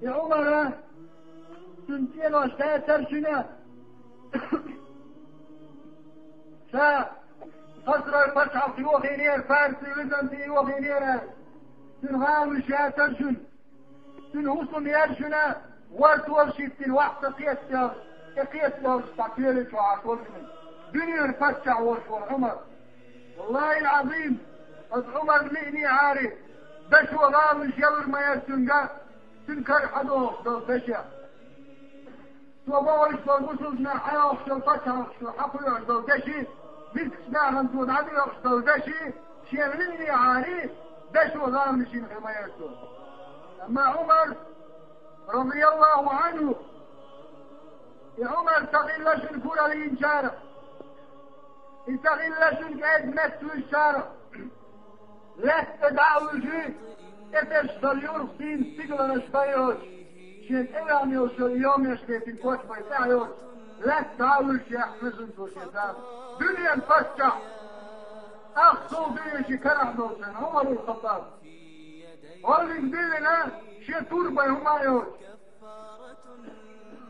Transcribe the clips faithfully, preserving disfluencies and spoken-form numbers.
И Ӏумара цуьнан цӀенош дацара шуна. Ша Хасрай пачхьалкх йохийнера, Парси, Византи йохийнера. Цуьнан гӀаланаш яцара шуна. Цуьнан хӀусам яра шуна, вар товшийтина вац ца кхеталуш, тӀе кхеталуш, цхьа пелачу Ӏаш волу шуна. Дуьненан паччахь волуш волу Ӏумар. Валлахьи-ль-Ӏазим, аса Ӏумар лиънехьара, дашо гӀаланаш ялур ма яра цуьнга, цуьнан кара хьадохуш долу дашех. Цо бохуш долу бусулба нах хьайохуш долу пачхьалкхаш, хьакхоьхьуш долу деши, мискачу нахана цо дӀадоьхуш долу деши, шен лиънехьара, дашо гӀаланаш йина хир ма яра цо. Амма Ӏумар, радияллаху Ӏанху, и Ӏумар ца хилла шуна куралла йинчарах, и ца хилла шуна кӀеда метта вуьжучарах, лаьтта тӀе дӀа а вуьжий, тӀе тесна долу юрх сийна стигаланаш бан йоцуш, шен тӀевеана йолуш йолу йомеш летина кочбай тӀаьхьа йоцуш, лаьтта дӀа а вуьжуш яьккхина шуна цо шен зама. Дуьненан паччахь, ахча дуьйна ши карахь долчун, Ӏумарул Хаттаб. ГӀоьллиг биллина, шен турбай хӀума а йоцуш.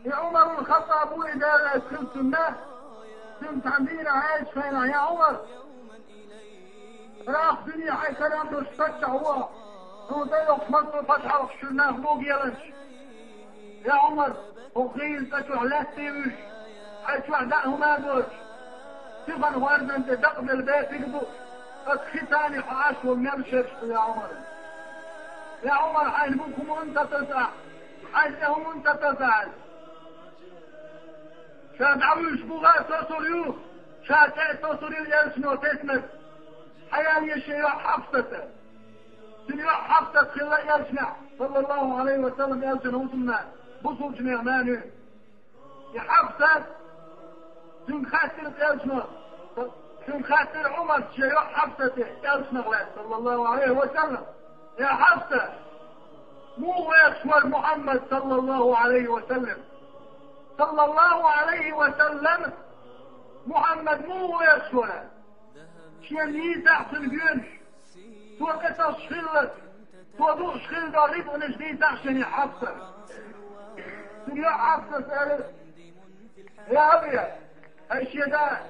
И Ӏумарул Хаттаб ву и, Дела реза хила цунна, цуьнга цхьана дийнахь аьлча хенахь: «Я Ӏумар, рах дуьне хьайн карам долуш паччахь ву, хьуна тӀейогӀуш массо а пачхьалкхаш чуьра нах бу геланча. Я Ӏумар, хӀокху гӀийла цӀа чохь лаьтта а вуьжуш, хьайн чохь даа хӀума а доцуш, сиха гӀордан тӀе дакъа делла бепиг ду, аса хи царна хьо Ӏаш волу мел шераш ду, я Ӏумар. Я Ӏумар, хьайна бу хӀуманна ца таса ахь, хьайн цӀе хӀуманна ца таса ахь». Ша дӀавуьжуш буха а тосур ю, ша цӀе а тосур ю элчано тесинарг. Хьаял еш шен йоӀ Хьафсата. Цуьнан йоӀ Хьафсат хилла элчанехь, саллаллаху Ӏалайхи ва саллам, элчанан хӀусамнана, бусулбачу нехан нана ю. И Хьафсат, цуьнга хаьттира элчано, цуьнга хаьттира Ӏумарс шен йоӀ Хьафсате, элчанах лаьцна, саллаллаху Ӏалайхи ва саллам: «Я Хьафса, муха вехаш вара Мухьаммад, саллаллаху Ӏалайхи ва саллам? Саллаллаху Ӏалайхи ва саллам, Мухьаммад муха вехаш вара? Шена йийцахь цуьнан гонаш, цо кӀетош хилла, цо дууш хилла долу рицкъанаш дийцахь шена, я Хьафса». Цуьнан йоӀ Хьафсас аьлла: «Я Абе, хьай шен да,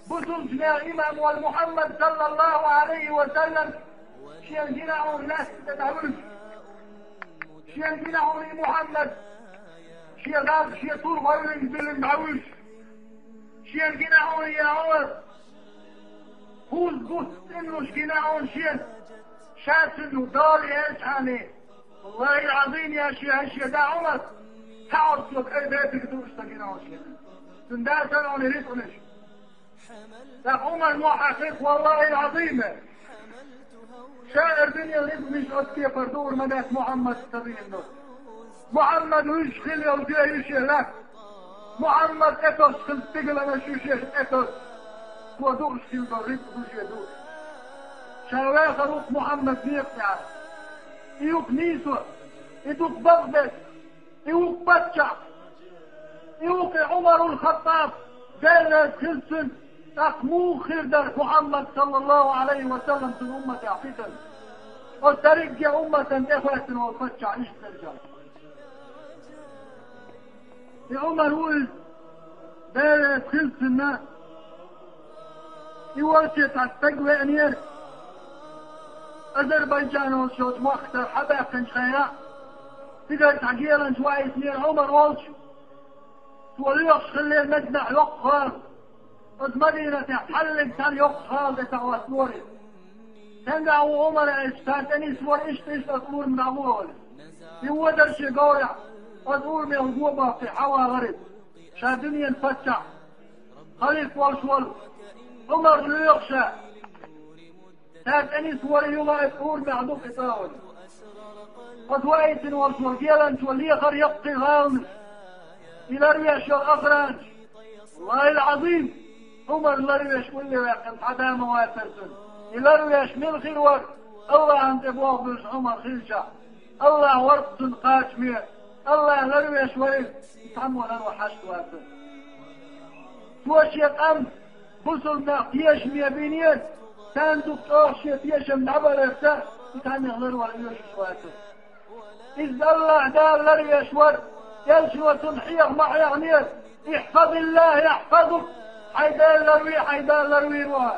бусулбачу нехан имам волу Мухьаммад, саллаллаху Ӏалайхи ва саллам, шена гина хьуна лаьтта тӀе дӀавуьжуш. Шена гина хьуна и Мухьаммад, шен гӀалат, шен тур гӀоьвлина биллина дӀавуьжуш. Шена гина хьуна, я Ӏумар, кхузза бутт цӀенлуш гина хьуна шена, ша цуьнан дола яьлчхьана. Валлахьи-ль-Ӏазим, я шен, хьай шен да Ӏумар, цхьа Ӏорцо кӀай бепиг дууш ца гина хьуна шена. Цуьнан дацара хьуна и рицкъанаш». ТӀаккха Ӏумар мохь хьаькхира: «Валлахьи-ль-Ӏазим, ша эр дуьне рицкъанаш оцу кепара дуур ма дац, Мухьаммад ца дийна ду. Мухьаммад вуьжуш хилла йолу дуьхьа ю шен лаьтта. Мухьаммад тӀетосуш хилла стигаланаш ю шен тӀетосуш. Цо дууш хилла долу рицкъ ду шен дууш. Ша вехар ву-кх Мухьаммад некъа тӀехь. И ю-кх нийсо, и ду-кх бакъдерг, и ву-кх паччахь, и ву-кх и Ӏумарул Хаттаб, Дела реза хила цуьнга, тӀаккха муха хир дара Мухьаммад, саллаллаху Ӏалайхи ва саллам, цуьнан умматехь питана? Оцу дерриге умматана тӀехоьттина волу паччахь иштта дерг». И Ӏумар ву иза, Дела реза хила цунна, и волче цхьа стаг веанера, Азербайджан олуш йолчу махкара хьабаьккхинчу хенахь, цигара цхьа геланча ваийтинера Ӏумар волчу. Цо лоьхуш хиллера Мединахь йоккха гӀала. Оцу Мадинатехь хьаллиг цхьана йоккха гӀала тӀе ца хӀоттора иза. Стенгахь ву Ӏумар аьлча, цара тӀе нисвора иштта-иштта оцу ураме дӀагӀо олий. И водара шен говрехь, оцу урамел го боккхий, хьавагӀара иза. Ша дуьненан паччахь, халифа волуш волу Ӏумар лоьху ша. Цара тӀе нисвора юха а, оцу урамехь ду кхин цӀа а олий. Оцу ваийтина волуш волу геланчо лехара яккхий гӀаланаш, и ларвеш йолу охранаш. Валлахьи-ль-Ӏазим, Ӏумар ларвеш улле ваьккхина цхьа да ма вацара цуьнан. И ларвеш мила хир вара, Аллахьан тӀе болх буьллуш Ӏумар хилчахь? Аллахь вара-кх цунна кхачаме, Аллахь ларвеш вара иза, и цхьаммо ларван хьашт вацара. Цо шен къам бусулба нах тешаме бинера, царна дукха чӀогӀа шен тешам дӀабаларца, Царна ларвала оьшуш вацара. Иза Аллахь Дала ларвеш вара, элчано цунна хьеха ма хьехнера: «احفظ الله يحفظك». Хьай Дела ларве, хьай Дела ларвийр ву хьо.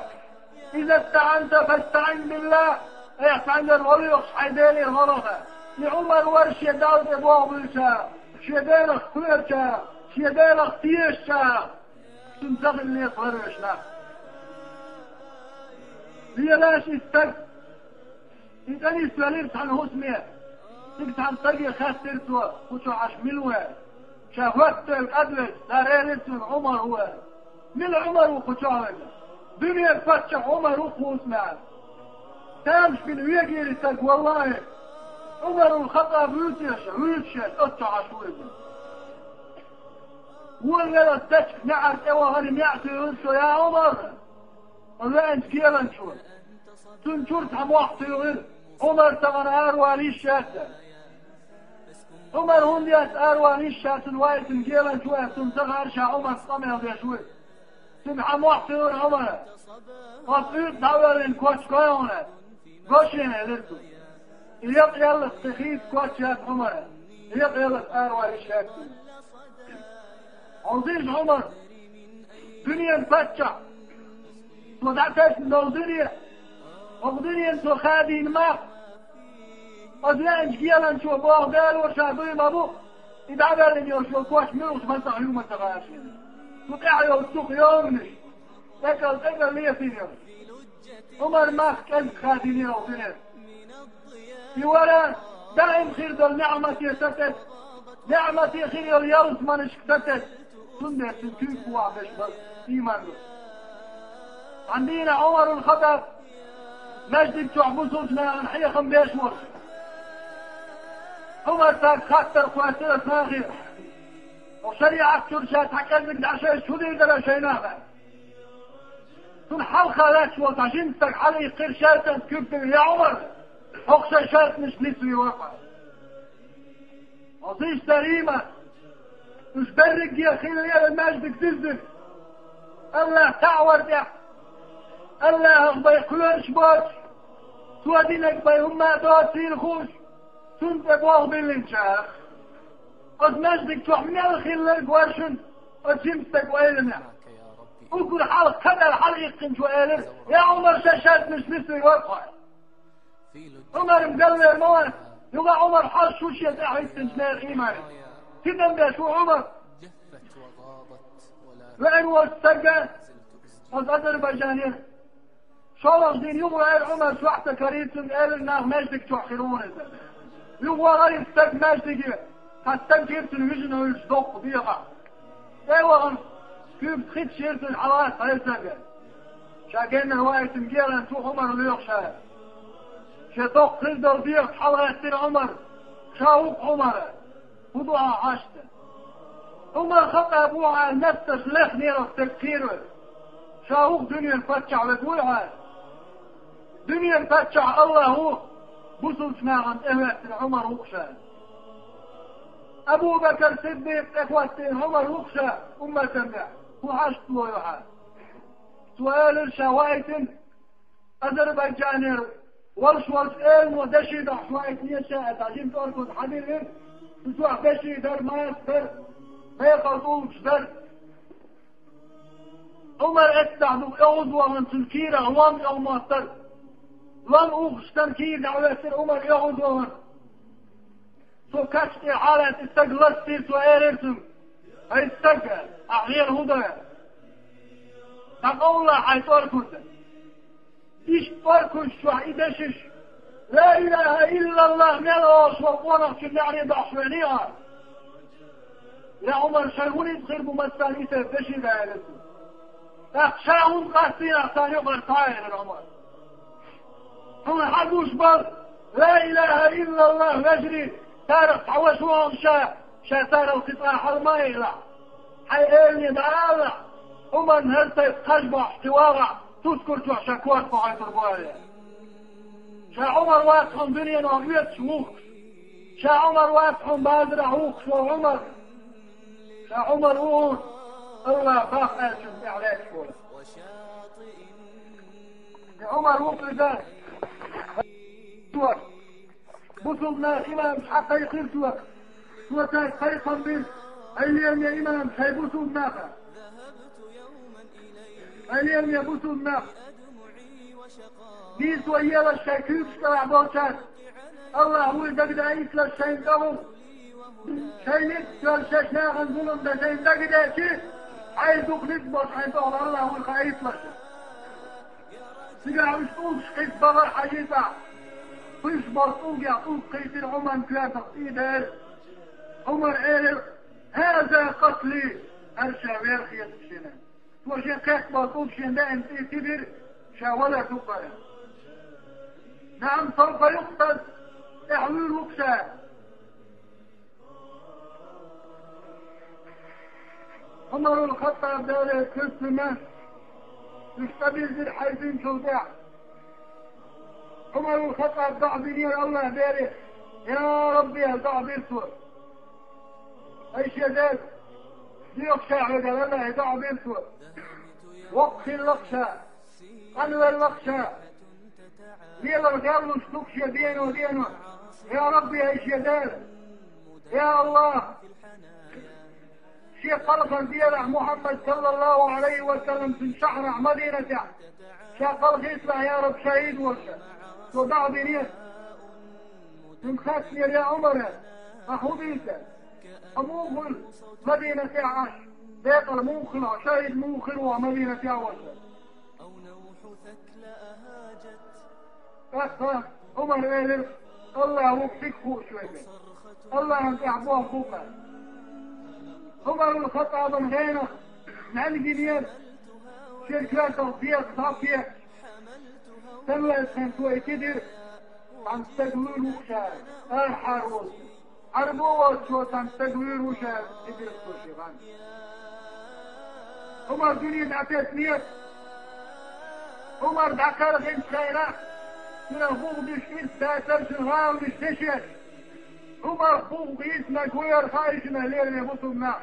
«إذا استعنت فاستعن بالله». Айхьа цхьаьнгара гӀо лоьхуш, хьай Делера гӀо ло хьо. И Ӏумар вара шен Далла тӀе бохабуьйлуш, шен Делах кхоьруш, шен Делах тешаш. Цунна ца хилла ларвеш нах. Лелаш и стаг. И тӀе нисвелира цхьана хӀусаме. Цига цхьана стаге хаьттира цо, кху чохь Ӏаш мила ву аьлла. Ша хӀоттавелла кӀадвелча, цара элира цунна: «Ӏумар ву», – аьлла. Мила Ӏумар ву кху чохь верг? Дуьненан паччахь Ӏумар ву кху хӀусаме аьлла. Тамаш бина вегийра и стаг, валлахӀи. Ӏумарул Хаттаб вуьйцу ша, вуьйцу ша, оццу чохь Ӏаш ву иза. Вон велла дечка неӀар тӀе вахана, неӀ туьйхира цо: «Я Ӏумар!» Веанчу геланчо. Цунна чуьра цхьа мохь туьйхира, Ӏумар тахана аравала йиш яц аьлла. Ӏумар хӀунда яц аравала йиш, ша цунна ваийтина геланча ву аьлла, цунна ца хаьара, ша Ӏумарца къамел деш вуй. Цунна хьан мохь туьйхира Ӏумара? Оцу уьйтӀа дӀавоьллина коч гой хьуна аьлла. Го шена, элира цо. И якъаяллалц кхин хийца коч яц Ӏумара. И якъаяллалц аравала йиш яц цунна. Хьовзийша, Ӏумар, дуьненан паччахь, цо дӀатесна долу дуьне, хӀокху дуьненан цо хадийна мах, оцу веанчу геланчо боху Дела ша дуй ма бу, и дӀавоьллина йолуш йолу коч муьлхачу мацах ю ма ца хаьара шена. Цу тӀехь йолу дукха йоманаш, тӀекал-тӀекал летийна йолу. Ӏумар мах кӀезиг хадийнера оцу дуьненан. И вара даим хир долу неӀмате сатесна, неӀмате хир йолу ялсаманашка сатесна, цундела цуьнан куьйга бухахь берш бара ийман долуш. Цхьана дийнахь Ӏумарул Хаттаб маьждиг чохь бусулчу нахана хьехам беш волуш. Ӏумар цаьрга хаттар кхоьссира нахе: «Хьо шариӀат чуьра ша цхьа кӀезиг дӀа шайша хӀун дийр дара шайн нахана?» Цунна хьалха лаьтташ волу цхьа жима стаг хьалаиккхира шаьлтанца куьг дилла: «Я Ӏумар, хӀокху шайн шаьлтанашка нисвийр вара хьо». Хьовзийша, Рима, уьш берриге хилла маьждиг зизира. Аллахь таӀавар тӀехь, Аллахьах бен кхоьруш боцуш, цо динарг бен хӀумма а доцийла хууш, цунна тӀе болх биллинчара. Оцу маьждиг чохь мел хилларг вара шуна оцу жима стага ойланехь. Уггар хьалха кхадар хьалаиккхинчо элира: «Я Ӏумар, шайн шаьлтанашка нисвийр вара хьо». Ӏумар-м галвер ма вара, юха Ӏумар хьалха шу шен тӀаьхьа хӀиттинчу нера ийман. Ситам беш ву Ӏумар. Веана волчу стага оцу Азербайджанера. ШолгӀачу дийнахь юха веара Ӏумар, чохь ца карийра цуьнга, элира нах: «Маьждиг чохь хир ву иза». Юха вахара и стаг маьждиге, цхьа стаг гира цуьнан вижина уьллуш доккха дегӀахь. ТӀе а вахана, куьйга хиттийра цуьнан хьалха хьайзага. Ша геннара ваийтина геланча ву Ӏумар лоьхуш аьлла. Шен доккха хир долу дегӀах хьалагӀаьттира Ӏумар. Ша ву-кх Ӏумар. ХӀун ду ахь хьашта? Ӏумар Хаттаб ву хьо аьлла, метташа лехнера оцу стеган кхийра. Ша ву-кх дуьненан паччахь верг вуй хьо аьлла. Дуьненан паччахь Аллахь ву, бусулчу нахана тӀехӀоьттина Ӏумар ву-кх ша. Абу Бакр Сиддикъ тӀехӀоьттина Ӏумар ву-кх ша, умматана. ХӀун хьашт ло ю хьан? Цо элира ша ваийтина Азербайджанера волуш волчу элано деши дахьаш ваийтинера ша аьлла, жима тӀоркуз хьадиллира, цу чохь деши дара, маца дара, мекхал тӀулгаш дара. Ӏумар эццахь дукха оьгӀазвахана, цуьнан кийрахь лом оьгӀамоттара. Лом ухуш санна кийра дӀахӀоьттира Ӏумар оьгӀазвахана. Цо каш тӀе хьалаьцна и стаг ластийра, цо элира цуьнга: «ХӀай стаг, ахь лела хӀун до?» «ДӀакъовлалахь хьайн тӀоркуз». Иштта тӀоркуз чохь и дешаш: «Ла илаха иллаллах» мел олуш волу къонахчун неӀаре дохьуш вений ахь? «Я Ӏумар, шайн хӀун ницкъ хир бу массарна и тайпа деши даьлла?» ТӀаккха ша хӀунда къастийна ахь царна юкъара, цхьа а элира Ӏумар. Хьуна хьан гуш бара, ла илаха иллаллах, вежарий, царах цхьа ваша ву хьуна ша, ша царал кхин цкъа хьала ма елахь. Хьайн элане дӀаалалахь, Ӏумарна хӀара тайпа кхаж бохьуш кхин вагӀахь, тускар чохь шайн корта бохьуьйтур бу аьлла. Ша Ӏумар вац хьуна дуьненахь оьцуш вухкуш. Ша Ӏумар вац хьуна базарахь вухкуш волу Ӏумар. Ша Ӏумар ву хьуна Аллах бакъ аьллачунна тӀехь лаьтташ волу. И Ӏумар ву-кх иза. Бусулба нах имамаш хьакхайкхира цо. Цо цаьрга пайхамар бира: «Хьай лераме имамаш, хьай бусулба наха! Хьай лераме бусулба нах! Нийсо елаш шайн куьйгаш тӀехь болчарна, АллахӀ вуй дагадаийталаш шайна тӀехула, шайн ницкъ а йолуш шаьш нахана зулам дан шайна дагадаьлча, хьайн дукха ницкъ болуш хьайна тӀехула АллахӀ вуй хаийталаш». Цигахь уьш тӀулгаш кхийса бахара хьаьжцӀахь. Кхуьйсуш болчу тӀулгех тӀулг кхийтира Ӏумарна коьртах тӀе а дара. Ӏумара элира: «ХӀаза къатли», хӀара ша вер хета шена. Цо шен кхетта болу тӀулг шен даьӀина тӀе тидира, ша валар ду-кх хӀара. «НаӀам, савфа юкътал», тӀаьхьа вуьйр ву-кх ша. Ӏумарул Хаттаб, Дела реза хуьлда цунна, уьш тӀебирзира хьаьждинчул тӀаьхьа. Ӏумарул Хаттаб доӀа динера АллахӀ Деле: «Я Рабби», аьлла, доӀа дира цо. «Ай шен Дела, доьху ша хьоьга», аьлла, АллахӀе доӀа дира цо. Воккха хилла-кх ша, къанвелла-кх ша, лелар гӀеллуш ду-кх шен дено-дено. Я Рабби, ай шен Дела! Я АллахӀ! Шен кхалхар делахь, Мухьаммад, саллаллахӀу Ӏалайхи ва саллам, цуьнан шахьарахь, Мадинатехь, ша кхалхийталахь, я Рабби, шахӀид волуш», цо доӀа динера. Цуьнга хаьттинера: «Я Ӏумар, ахь хӀун дуьйцу? Ахь муха хуьлу Мадинатехь Ӏаш? Декъала муха хуьлу хьо, шахӀид муха хир ву хьо Мадинатехь волуш?» ТӀаккха Ӏумара элира: «АллахӀ ву-кх дика хууш верг. АллахӀана тӀехь болх бу-кх». Ӏумарул Хаттабан гӀенах нӀаьнга йинера, шен коьртах дегӀ дӀа а кхетта, тӀеллаьцна цо и тидира, цхьана стаг вуьйр ву-кх ша, арахьара волчу. Ӏарбо волчо цхьана стаг вуьйр ву ша, тидира цо шен гӀан. Ӏумар дуьне дӀатеснера. Ӏумар дӀакхелхинчу хенахь, цуьнан гӀуллакх дуьйцуш ирс дацара цуьнан гӀаланаш дешех. Ӏумар гӀуллакх йицнарг вуй хаа шуна, лераме бусулба нах?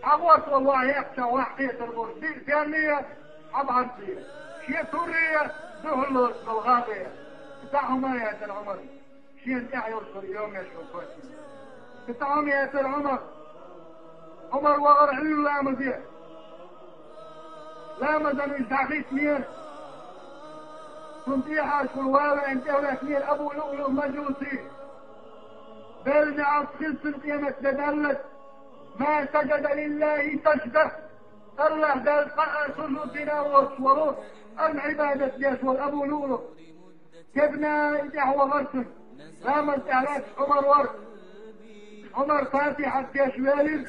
Хьан гӀорта ван ван хьекхча ван кхетар болуш, диъ пенне а, хьан бӀаьрзе а, шен турре а, дуьхьал лоцуш долу гӀан бен а. Цхьа хӀума а яцара Ӏумар. Шена тӀехь йолчуьра йомеш ван кхоьссина. Цхьа хӀума яцара Ӏумар. Ӏумар вахара Ӏуьйра ламазе. Ламазан уьш дӀахӀиттинера. Цунна тӀехьашкахула валийна тӀе а ваьхнера Абу ЛуӀлуӀ Мажуси. Делан неӀалт хила цунна къематде даллалц. «Ма сажада лиллахӀи сажда». АллахӀ Далла къа а сужуд дина а воцуш волу, амма Ӏибадат деш волу Абу ЛуӀлуӀ. Стегна и тӀехь вахара цуьнан. Ламаз тӀехь лаьтташ Ӏумар вара. Ӏумар Фатихьат деш велира,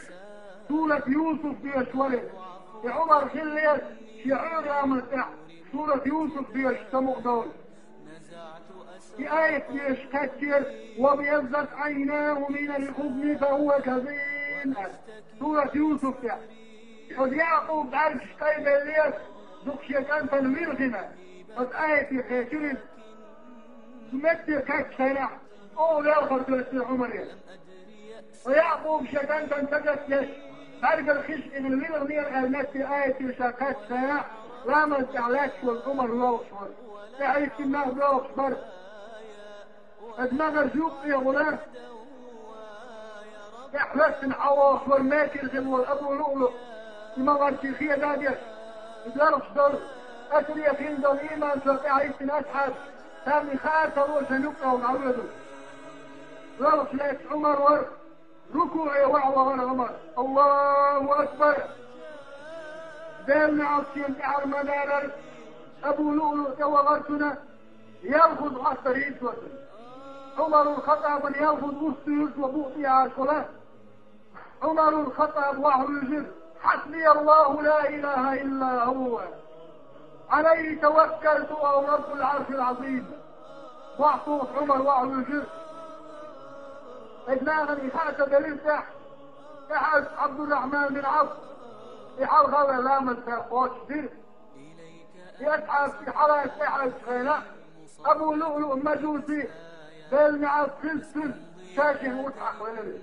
сурат Юсуф доьшуш вара. И Ӏумар хиллера, шен Ӏуьйра ламаз тӀехь сурат Юсуф доьшуш самукъадолуш. И аят доьшуш кхаьчнера: «Ва бьяззат Ӏайнаху минал хьузни фа хӀува казим», аьлла, сурат Юсуф тӀехь. Оцу Якъубан бӀаьргаш къайбеллера, дукха шен кӀантана вилхина. Оцу аяте кхечира иза. Цу метте кхаьччу хенахь, оха велхар доьссира Ӏумаре. Ткъа Якъуба шен кӀантана сагатдеш, бӀаьргара хиш ийна вилхинера аьлла метте аятехь ша кхаьччу хенахь, ламаз тӀехь лаьтташ волу Ӏумар лоьхуш вара. ТӀаьхьа иштта нах доьхуш бара. Аса магӀарш юккъе гӀура, тӀехь хӀоьттина хьалавогӀуш вара мекира хилла волу Абу ЛуӀлуӀ, и магӀарший хеда а деш, иза лархуш долу, асаре хин долу ийманчо тӀаьхьа йиттина асхьабаш, царна и хаар ца луш, шайн юккъехула дӀавоьдуш. Лархуш лаьтташ Ӏумар вара, рукуӀе ваьхьа вахара Ӏумар. Аллаху акбар! Делан неӀалт шена тӀаьхьара ма дарра, Абу ЛуӀлуӀ тӀевахара цунна, ялхаза хьоьстура цо цуьнан. Ӏумарул Хаттабан ялхаза урс туьйхира цо букъ тӀехьашкахула. Ӏумарул Хаттаб ваьхьа вуьйжира: «Хьасбияллаху ла илаха илла хӀува. Ӏалайхи таваккалту ва хӀува Раббул Ӏаршил Ӏазим». Бохь тухуш Ӏумар ваьхьа вуьйжира. Иза нахана и хаа ца делира тӀехь. ТӀаьхьарчу Ӏабдуррахьман бин Ӏавф, и хьалха а ваьлла, ламаз тӀехь кхочушдира. И асхьабаш и хьалаца тӀаьхьарчу хенахь, Абу ЛуӀлуӀ Мажуси, Делан неӀалт хилла цунна, ша шен урс хьакхавелира.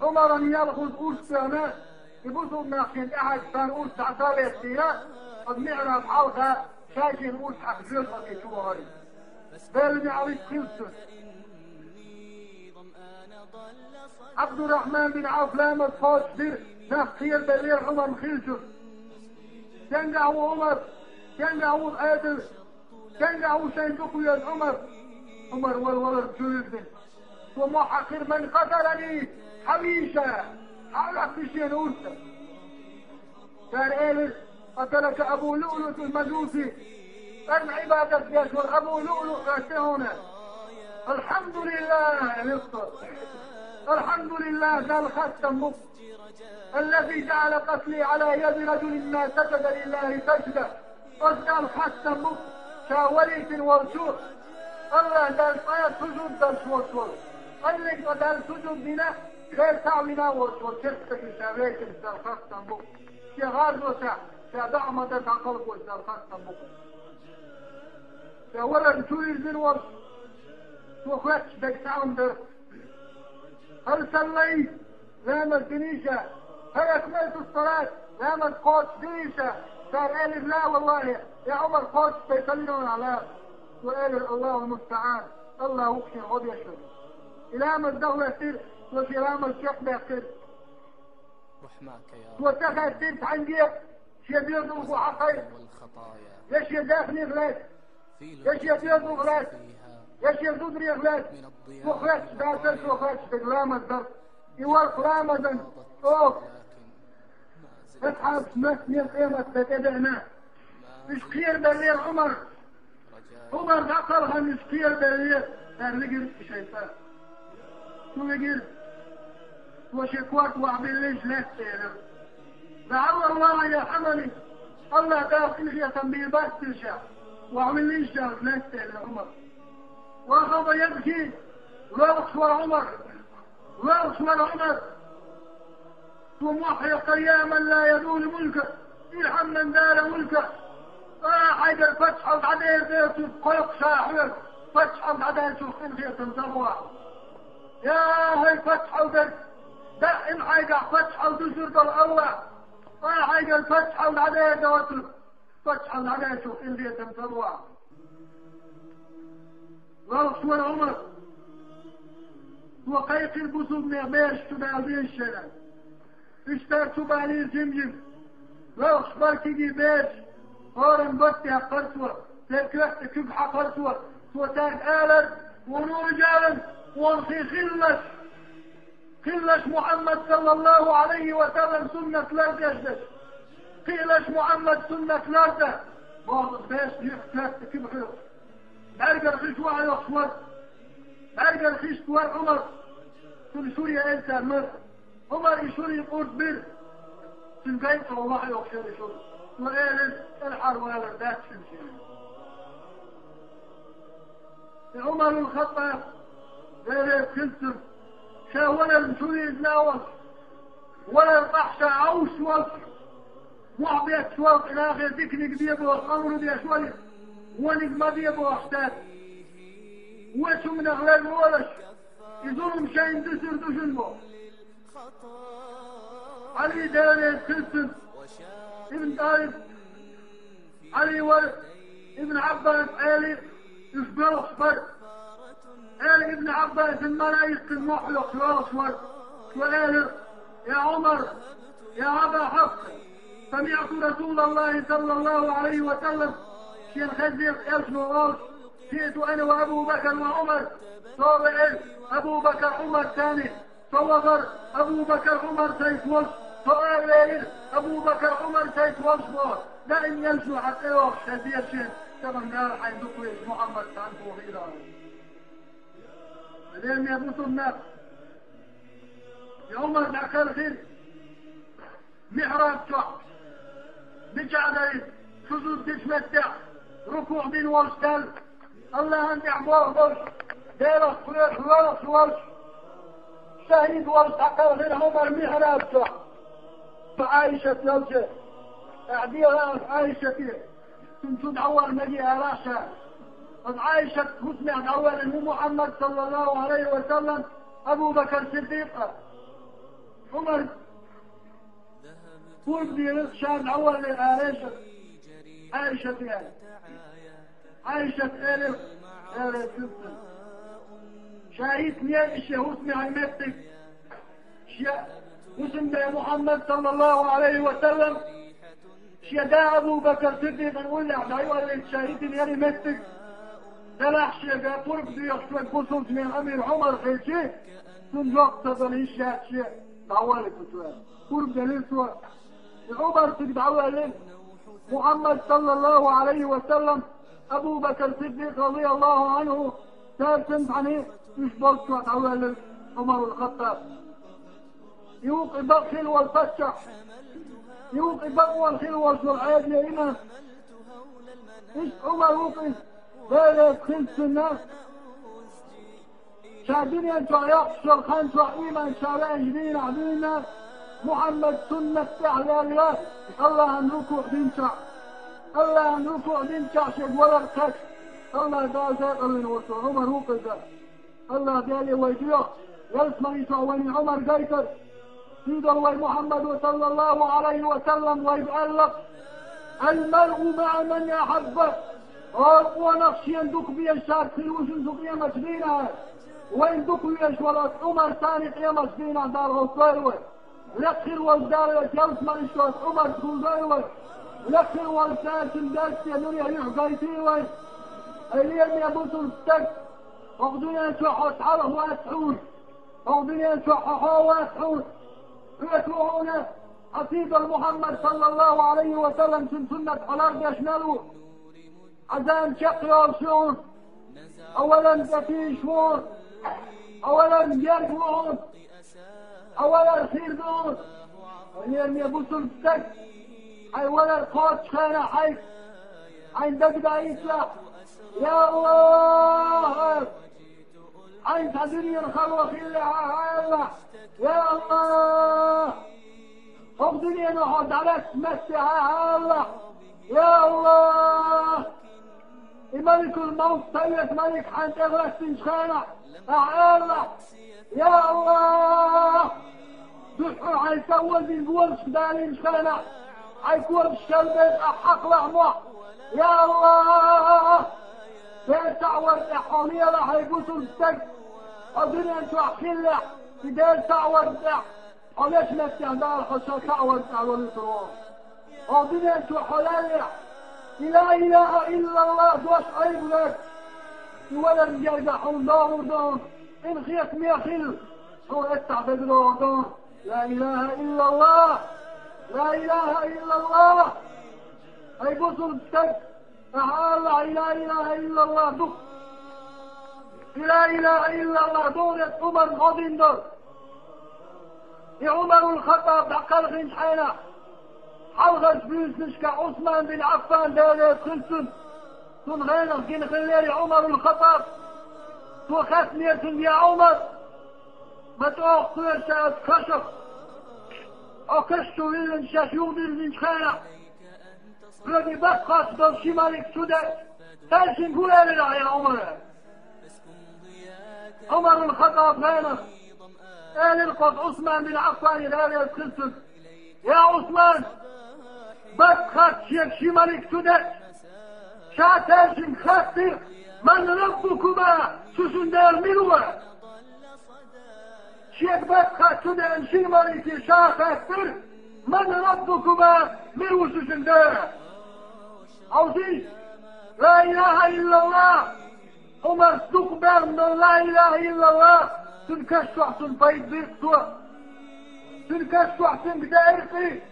Ӏумаран ялхаза урс тоьхна, и бусулба нах шен тӀаьхьарчу царна урс дӀа ца лаьцнийла, оцу миӀраб хьалха ша шен урс хьакха жоьжахате чу вахара. Беллина Ӏалик хилча. Ӏабдуррахьман бин Ӏавф ламаз кхочушдира, нах кхерабеллера Ӏумарна хилча. Стенгахь ву Ӏумар? Стенгахь ву Ӏедал? Стенгахь ву шайн дукха веза Ӏумар? Ӏумар вала-валарна чувирзина. Цо мохь хьаькхира: «Ман къаталани?» Хьан вийша? Хьан ваьккхи шена урс? Цара элира: «Къаталака Абу ЛуӀлуӀатул мажуси». ЦӀарна Ӏибадат деш вара Абу ЛуӀлуӀ ваьккхина хьуна. «Алхьамдулиллах», — элира цо. «Алхьамдулиллах, Далла хастам бу. Аллази жаӀала къатли Ӏала яди раджулин ма саджада лиллахи сажда». Оцу Далла хастам бу, ша валийтина волчу, АллахӀ Далла цкъа сужуд деш волчу. Кхоьллиг цкъа Далла сужуд дина, Дела цхьаъ вина волчу, волчу стаге ша вейтина Далла хастам бу. Шен гӀазотехь ша доӀа ма-дарра дӀакхалхочу Далла хастам бу. Ша валарна чувирзина волчу, цо хоьттуш дерг цхьа хӀума дара. «Хьал саллайта?» Ламаз динийша? «Хьал акмалтус салат?» Ламаз кхочушдийша? Цара элира: «Ла, валлахӀи, я Ӏумар, кхочушдайталлина ламаз». Цо элира: «Аллахул мустаӀан, АллахӀ ву-кх шен гӀо деш верг». И ламаз дан хӀоьттира, цо шен ламаз чекхбаьккхира. Цо ца хаьттира цхьаьнгге, шен доьзалхо хьакхайкха, я шен даьхнех лаьцна, я шен доьзалх лаьцна, я шен зударех лаьцна, цо хоьттуш дацара, цо хоьттуш дерг ламаз дар. И вара ламазан чӀогӀа асхьабаш моьттинера къематде тӀедеана. Уьш кхерабеллера Ӏумар. Ӏумар дӀакхалхана уьш кхерабеллера, цара вигира и шайн цӀа. Цо вигира. Цо шен корта охьабиллинчу лаьцна элира: «ЛаӀаллаллахӀа ярхьамуни, АллахӀ Дала къинхетам бийр бац цунна ша, охьавиллинчу ша лаьцна», — элира Ӏумар. Ва ахаза ябки, лоьлхуш вара Ӏумар, лоьлхуш вара Ӏумар. Цо мохь хьекхара: «Я ман ла язулу мулкука, ирхьам ман зала мулкука». А, хьайгара паччахьалла дӀадер дерг, кхойкху ша хьоьга, паччахьалла дӀадаьллачух къинхетам ца бохьа. Я хӀай паччахьалла дерг, даима хьайгахь паччахьалла дуьсур долу АллахӀ, а, хьайгара паччахьалла дӀадер доцург, паччахьалла дӀадаьллачух къинхетам ца бохьа. Лоьлхуш вара Ӏумар. Цо кхайкхира бусулбанех бераш чу бала дезаш шайна. Уьш дара чу балийра жим-жим. Лоьлхуш бара кегий бераш, хӀоранна барт дехкара цо, церан коьрта куьг хьаькхира цо. Цо цаьрга алара: «Куну риджалан, кхуна кхин хилалаш». Кхиалаш Мухьаммад, саллаллахӀу Ӏалайхи ва саллам, суннат лардеш дерш. Кхиалаш Мухьаммад суннат ларда. Бохург беш юьхь коьрта куьг хьоькхуш. БӀаьргара хиш вахьа йоккхуш вара. БӀаьргара хиш вара Ӏумар. Цунна шуре элира цара мара. Ӏумар и шуре къурд бира. Цуьнан гай чӀогӀа вахьа йоккхуш яра и шура. Цо элира: «КӀелхьарвалар дац шуна шена». И Ӏумарул Хаттаб, Делера куьг цунна, ша валарна чу вирзина волчу, валар тӀехь ша Ӏовшуш волчу, мохь бетташ волчу нахе диканиг де бохуш амру деш вара, вониг ма де бохуш дац. Вочу хӀуманах ларлолаш, и зулам шайна дуьсур ду шуна бохуш. Ӏали, Делера куьг цунна, Ибн ТӀалиб, Ӏали вара, Ибн Ӏаббас, Ӏели, уьш боьлхуш бара. Ӏели Ибн Ӏаббасан малайкан мохь лохуш лоьлхуш вара. Цо элира: «Я Ӏумар, я Аба Хьафс, самиӀту Расулаллахи саллаллаху Ӏалайхи ва саллам», шена хезира элчано олуш: «Жиъту ана ва Абу Бакр ва Ӏумар», со веара, Абу Бакр, Ӏумар царна. Со вахара, Абу Бакр, Ӏумар сайца волуш, со аравеара, Абу Бакр, Ӏумар сайца волуш боху. Даим елчано хьан тӀейогӀуш хезира шена, тахана Дала хьайна дукха везачу Мухьаммад цхьаьна бохийла. Лераме бусурнах, и Ӏумар дӀакхалхира михьраб чохь, мичахь дарий, сужуд дечу меттехь, рукуӀ бина волуш Далла, АллахӀан тӀехь болх болуш, Делах кхоьруш, лоьлхуш волуш, шахӀид волуш дӀакхалхира Ӏумар михьраб чохь. Шу Ӏайшат йолчу, ахь дегӀан Ӏайшате, цунна чу дӀавахана меге алахь ша. Оцу Ӏайшат хӀусамехь дӀавоьллина ву Мухьаммад, саллаллаху Ӏалайхи ва саллам, Абу Бакр Сиддикъа. Ӏумар пурба дийриг ша дӀаволлий, Ӏайшат, Ӏайшат яьлла. Ӏайшат элира: Ша йитинера шен хӀусамехь меттиг. Шен хӀусамда Мухьаммад, саллаллаху Ӏалайхи ва саллам, шен да Абу Бакр Сиддикъан уллехь дӀайоьллина ша йитинера меттиг. Делахь шега пурба доьхуш верг бусулба динан амир Ӏумар хилча, цунна жоп ца дала йиш яц шен дӀаваллалц цо. Пурба делира цо. И Ӏумар цига дӀавоьллина. Мухьаммад, саллаллаху Ӏалайхи ва саллам, Абу Бакр Сиддикъ, радияллаху Ӏанху, цаьрца цхьаьна уьш болччохь дӀавоьллира Ӏумарул Хаттаб. И ву кхин бакъ хилла волу паччахь. И ву кхин бакъволу хилла волуш волу Ӏедалан имам. Иштта Ӏумар ву кхин, Дела реза хилла цунна. Ша дуьнен чохь йоккхуш йолу хан чохь ийман ша ваьллачу дийнахь дуьйна, Мухьаммад суннат тӀехь лелла, Аллахьан рукуъ динчохь. Аллахьан рукуъ динчохь шега валар кхаьчна, Аллах Дала декъалвина волчу Ӏумар ву кхин. Аллах Деле вай доьху, ялсамани чохь вайна Ӏумар гайтар. Сийдолу вай Мухьаммадо, саллаллаху Ӏалайхи ва саллам, вайга аьлла: «Ал-маръу маӀа ман ахьабба». ХӀора къонах шена дукха безачаьрца хир ву шуна цу къематчу дийнахь. Вайна дукха везаш волу оцу Ӏумарца къематчу дийнахь Дала гӀо дойла вай. Лекха хир волчу Дала ялсаманин чохь Ӏумарца гӀо дойла вай. Лекха хир волчу Дала цуьнан беркате нуьре юьхь гайтийла вай. Ай лераме бусулба стаг, хӀокху дуьнен чохь хьо цхьалха вац хьуна. ХӀокху дуьнен чохь хьо хьо вац хьуна. Хьоьца ву хьуна хьан сийдолу Мухьаммад, саллаллаху Ӏалайхи ва саллам, цуьнан суннат хьо лардеш мел ву. Хьан зама чекхйолуш ю хьуна. Хьо валарна тӀе тийжаш ву хьуна. Хьо валарна герга ву хьуна. Хьо валар хир ду хьуна. Хьо лераме бусулба стаг, хьайн валар кхоччу хенахь хьайга, хьайна дагадаийта, я АллахӀ, хьайна цхьа дуьненан хало хиллехь а, хьан АллахӀ, я АллахӀ, хӀокху дуьнено хьо дӀалаьцначу меттехь а, хьан АллахӀ, я АллахӀ, и маликул-мовт, тайпа малик хьайна тӀе гӀоьртинчу хенахь, ахь АллахӀ, я АллахӀ, дуьххьара хьайн са озийна гонашка далийначу хенахь, хьайн когаш шелбелла ахь хьакхалахь мохь, я АллахӀ, Дела цхьаъ варна тӀехь хьо лелахь, хӀай бусулба стаг, хьо дуьнен чохь хиллехь, и Дела цхьаъ варна тӀехь, хьо лечу меттехь Дала хьо ша цхьаъ варна тӀехь лолуьйтур ву. Хьо дуьнен чохь хьо леллехь, и ла илаха иллаллах дош Ӏайба вац. И валарна гергахь хьуна догӀур ду хьуна, къинхетаме хила, хьуна эццахь дага догӀур ду хьуна. Ла илаха иллаллах! Ла илаха иллаллах! ХӀай бусулба стаг, ахь АллахӀ, и ла илаха иллаллах ду. И ла илаха иллаллах ду, оцу Ӏумарна гӀо дина долу. И Ӏумарул Хаттаб дӀакхалхинчу хенахь, хьалхарчу буьйсанашкахь Ӏусман бин Ӏаффан, Дела реза хила цунна, цунна гӀенах гина хиллера и Ӏумарул Хаттаб. Цо хаьттинера цуьнга: «Я Ӏумар, ма чӀогӀа кхоьру ша оцу кашах, хьо каш чу виллина шаьш юхадирзинчу хенахь, хьоьга и баккхийчу долу ши малик чу деъча, тайшинга хӀун элира ахь, я Ӏумар?» Ӏумарул Хаттаб гӀенах элира кху Ӏусман бин Ӏаффане, Дела реза хила цунна: «Я Ӏусман, баккхийчу шега ши малик чу деъча, ша тайшинга хаьттира: „Ман раббукума?“ Шу шун Дела мила ву?» Шега баккхийчу чу деана шина малике ша хаьттира: «Ман раббукума? Мила ву шу шун Дела?» Хьовсий, ла илаха иллаллах! Ӏумарца дукха баьхна долу ла илаха иллаллах, цуьнан каш чохь цунна пайда бира цо. Цуьнан каш чохь цуьнга деара кхин.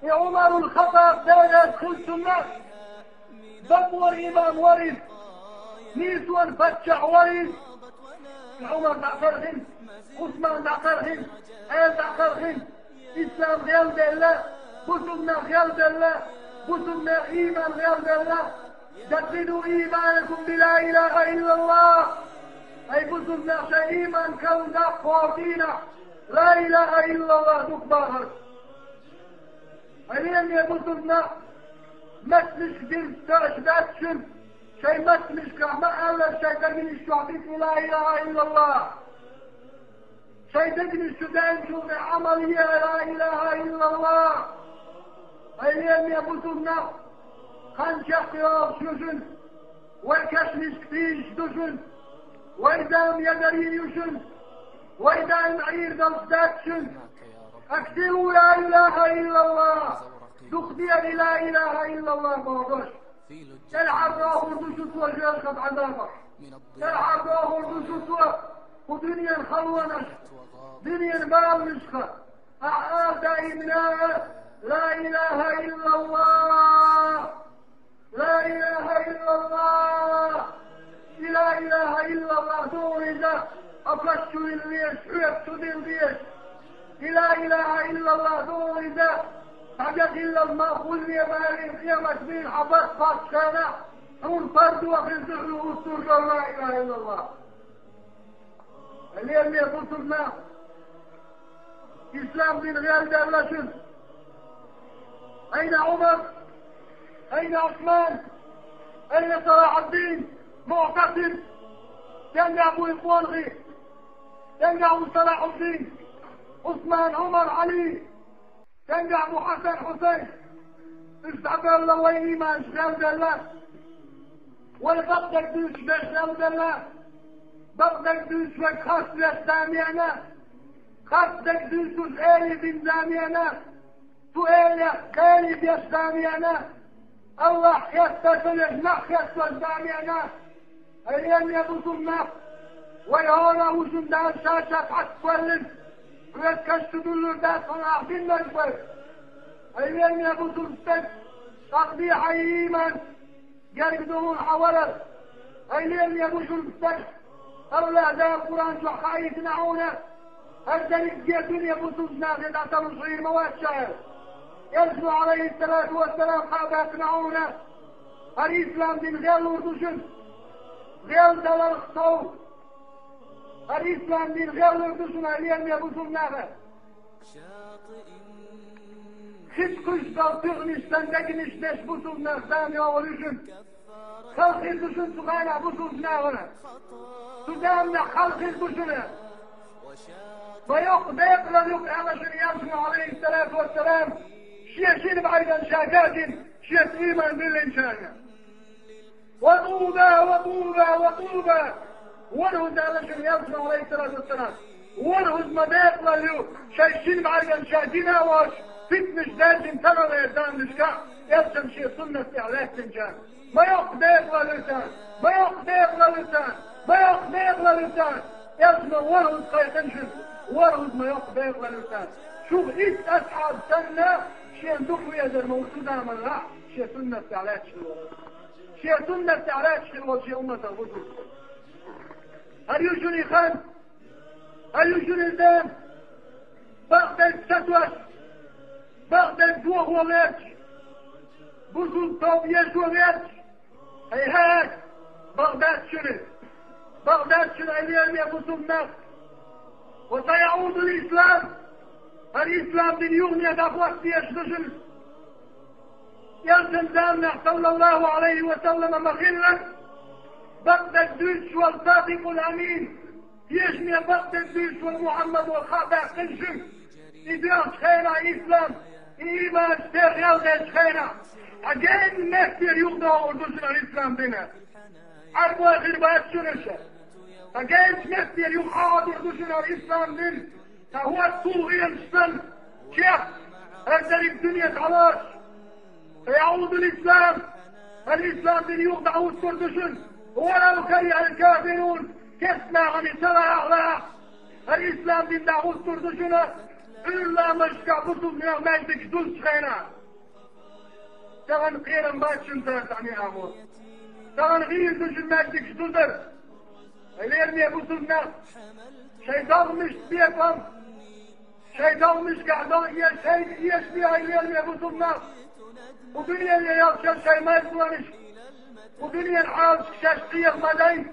И Ӏумарул Хаттаб, Дела реза хила цунна, бакъволу имам вара иза, нийсонан паччахь вара иза. И Ӏумар дӀакхалхина, Ӏусман дӀакхалхина, Ӏела дӀакхалхина. Ислам гӀелделла, бусулба нах гӀелделла, бусулба нехан ийман гӀелделла. Жаддиду ийманакум би ла илаха иллаллах. Ай бусулба нах, шайн ийман калдаккха хӀора дийнахь ла илаха иллаллах дукха бахар. Ай лераме бусулба нах, меттанаш дирза ца аша дац шуна, шайн меттанашкахь ма аллара, шайн дегнаш чохь дицло ла илаха иллаллах. Шайн дегнаш чу даьллачул тӀаьхьа Ӏамал е ла илаха иллаллах. Ай лераме бусулба нах, хан чекхйолуш ю шуна. Вай кешнашка тийшаш ду шуна, вай зама ядар йий ю шуна, вай даим Ӏийр долуш дац шуна. أكثروا لا إله إلا الله. Дукха де ла илаха иллаллах бохург. ТӀаьхьара дохур ду шу цо жоьжахатин Ӏазапах. ТӀаьхьара дохур ду шу цо кху дуьненан халонех, дуьненан баланашха. Ахьа ала даимна: لا إله إلا الله. لا إله إلا الله. И لا إله إلا الله ду иза, хьо каш чу вилла везаш, хьоьга чу дилла дезаш. И لا إله إلا الله ду иза, хьан дегӀ хилла мах хӀунда вен балийна, къемат дийнахь хьан барт кхоссучу хенахь, хьуна пардо хир ду хьуна уьттур долу لا إله إلا الله. Лераме бусурнах, ислам дин гӀелделла шуна. أين عمر؟ أين عثمان؟ أين صلاح الدين؟ معتصم؟ Стенгахь бу и къонахий? Стенгахь ву Салахьуддин, Усман, Умар, Али? Стенгахь бу Хьасан, Хьусайн? Уьш дӀабевлла вайн ийманаш гӀелделла. Вай бакъдерг дуьйцуш берш гӀелделла. Бакъдерг дуьйцуш верг харц веш зама еана. Харц дерг дуьйцуш эли бина зама еана. Цу элех къели беш зама еана. Аллахь хеста ца веш нах хесташ зама еана. Ай, лераме бусурнах, вай хӀора а ву шуна Дала ша-ша цхьацца кхоьллина. Хьоьга каш чу дуьллур дац хьуна ахь диннарг вай. Ай, лераме бусург стаг, тӀаккха де хьайн ийман, герга ду хьуна хьан варар. Ай, лераме бусург стаг, Аллахь Дала Къуръан чохь хаийтина хьуна, хӀара дерриге дуьне бусург нахе дӀаталуш хир ма вац ша аьлла. Элчано, Ӏалайхиссалату вассалам, кхаъ баьккхина хьуна, хӀара ислам дин гӀеллур ду шуна. ГӀелдаларх сов. ХӀара ислам дин гӀеллур ду шуна, лераме бусурнах. Хи чу кхуьйсуш долу туьгӀанаш санна дегнаш деш бусурнах зама йогӀур ю шуна. Хала хир ду шуна цу хенахь бусурнахана. Цу заманахь хала хир ду шуна. Ма йоккха декъалалла ю-кх аьлла шуна Элчано, Ӏалайхиссалату вассалам, шен шина бӀаьргана ша гаьржина, шеца ийман диллинчарна. وطوبى، وطوبى، وطوبى. ВорхӀазза аьлла шуна Элчано, Ӏалайхиссалату вассалам. ВорхӀазза ма декъалалла ю шайн шина бӀаьргана ша дина а воцуш, фитнаш даьржина тӀаьхьалера заманашкахь Элчанан шен суннат тӀехь лаьттинчарна. Ма йоккха декъалалла ю царна, ма йоккха декъалалла ю царна, ма йоккха декъалалла ю царна. Элчано ворхӀазза кхайкхина шуна, ворхӀазза ма йоккха декъалалла ю царна. Шух итт асхьаб санна, шена дукха везар ма ву цу заманахь, шен суннат тӀехь лаьтташ хилла волу. Шен суннат тӀехь лаьтташ хир волу шен умматах бусург. ХӀара ю шуна и хан, хӀара ю шуна и зама, бакъдерг сатоьсуш, бакъдерг дохо гӀерташ, бусург тоба ешо гӀерташ, хӀай-хӀай, бакъ дац шуна, бакъ дац шуна, ай, лераме бусурнах. وسيعود الإسلام. ХӀара ислам дин юхане дӀахӀотта дезаш ду шуна. Элчанан заманахь, саллаллаху Ӏалайхи ва саллама, ма-хиллара, бакъдерг дуьйцуш волу Садикъул Амин, тешаме бакъдерг дуьйцуш волу Мухьаммад волу кхаъ баьккхина шуна. И доьлхучу хенахь ислам, и ийманаш тера гӀелделлачу хенахь, хьан генна меттера юхадогӀур ду шуна ислам дин. Ӏарбой хир бац шуна аша. Хьан генчу меттера юха Ӏадур ду шуна ислам дин. Сан хӀотту гӀелаш санна, чехка, хӀара дерриг дуьне дӀалоцуш. سيعود الإسلام. ХӀара ислам дин юха дӀахӀуттур ду шуна. ولو كره الكافرون. Керста нахана и ца лаахь а лаахь, хӀара ислам дин дӀахӀуттур ду шуна. Ӏуьйра ламазашкахь бусулба нехан маьждигаш дузучу хенахь. Тахана кхерам бац шуна цара цхьаьна а гӀо. Тахана гӀийла ду шуна маьждигаш дузар. Ай, лераме бусулба нах, шайн догӀмашца бекхам, шайн догӀмашкахь долу эш шайга эшабе, ай, лераме бусулба нах. Кху дуьненан ялсаманин шайн марзонаш, кху дуьненан хьалашка шаьш къеха ма дайта.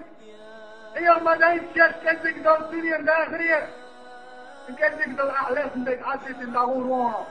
Къеха ма дайта шаьш кӀеззиг долу дуьненан дахаре. И кӀеззиг долу ахь леррина дерг Ӏадитина дӀагӀур ву хьо.